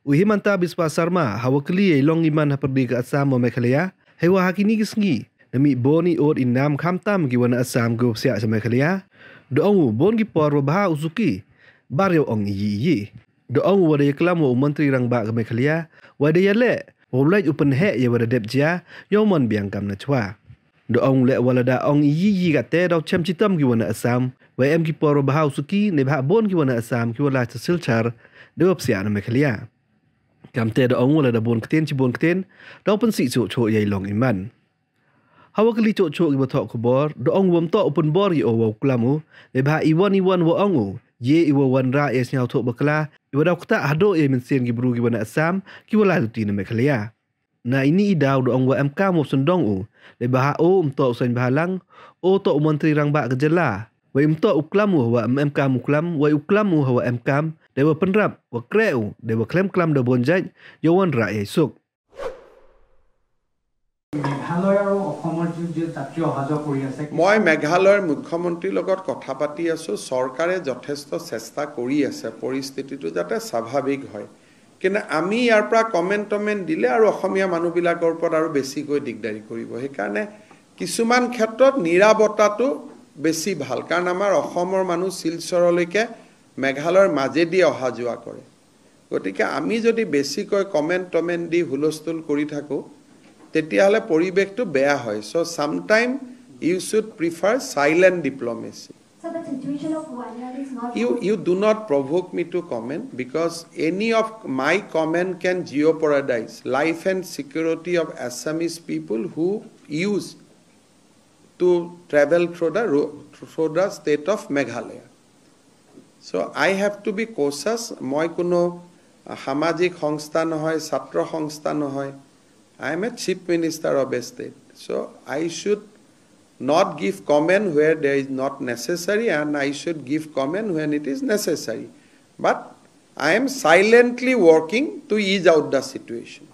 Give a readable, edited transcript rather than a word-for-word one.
U Himanta Biswa Sarma hawakli long iman haperdi ke Assam mo Meghalaya hewa hakini gisngi nami boni ot inam khamtam ki wana Assam go sia sa Meghalaya do ongu bon ki por ba usuki baryo ong yi yi do ongu wada yaklam wo menteri rang ba ke Meghalaya wada yale wo laj upen he ye wada depjia yomon biang kam na chwa do ong le walada ong yi yi ga te do chem chitam ki wana Assam wa em ki por ba usuki ne ba bon ki wana Assam ki wala Silchar do sia na Meghalaya kam te do ong wala da bon kten chi bon kten do pen si chu chu ye long iman hawa kli chu chu ki ba thok khobor do ong wom to open bor yi o wo klamu le ba iwan iwan wo ongu ye iwo wan ra es nyau thok bakla iwa da khta hado ye min sen ki bru ki wana Assam ki wala tu ti na Meghalaya na ini idaw do ong wa em kam wo sundong u le ba o um to sen balang o to menteri rang ba gejela wa im to uklamu wa em kam uklam wa uklamu wa em kam dewa penrap wa kreu dewa klem klam de bonjai yowan ra ye suk. Meghalaya আৰু অসমৰ যি যাত্ৰী অহা যোৱা কৰি আছে, মই মেঘালয়ৰ মুখ্যমন্ত্ৰীৰ লগত কথা পাতি আছো। চৰকাৰে যথেষ্ট চেষ্টা কৰি আছে পৰিস্থিতিটো যাতে স্বাভাৱিক হয়, কিন্তু আমি ইয়াৰ পৰা কমেণ্ট টমেণ্ট দিলে আৰু অসমীয়া মানুহবিলাকৰ ওপৰত আৰু বেছিকৈ দিগদাৰী কৰিব। সেইকাৰণে কিছুমান ক্ষেত্ৰত নিৰাপত্তাটো বেছি ভাল, কাৰণ আমাৰ অসমৰ মানুহ শিলচৰলৈকে মেঘালয়ৰ মাজেদি অহা যোৱা কৰে। গতিকে আমি যদি বেছিকৈ কমেণ্ট টমেণ্ট দি হুলস্থুল কৰি থাকোঁ তেতিয়াহ'লে পৰিৱেশটো বেয়া হয়। So sometime you should prefer silent diplomacy. You do not provoke me to comment, because any of my comment can jeopardize life and security of Assamese people who use to travel through the state of Meghalaya. So I have to be cautious. মই কোনো সামাজিক সংস্থা নহয়, ছাত্ৰ সংস্থা নহয়। I am a chief minister of a state. So I should not give comment where there is not necessary, and I should give comment when it is necessary. But I am silently working to ease out the situation.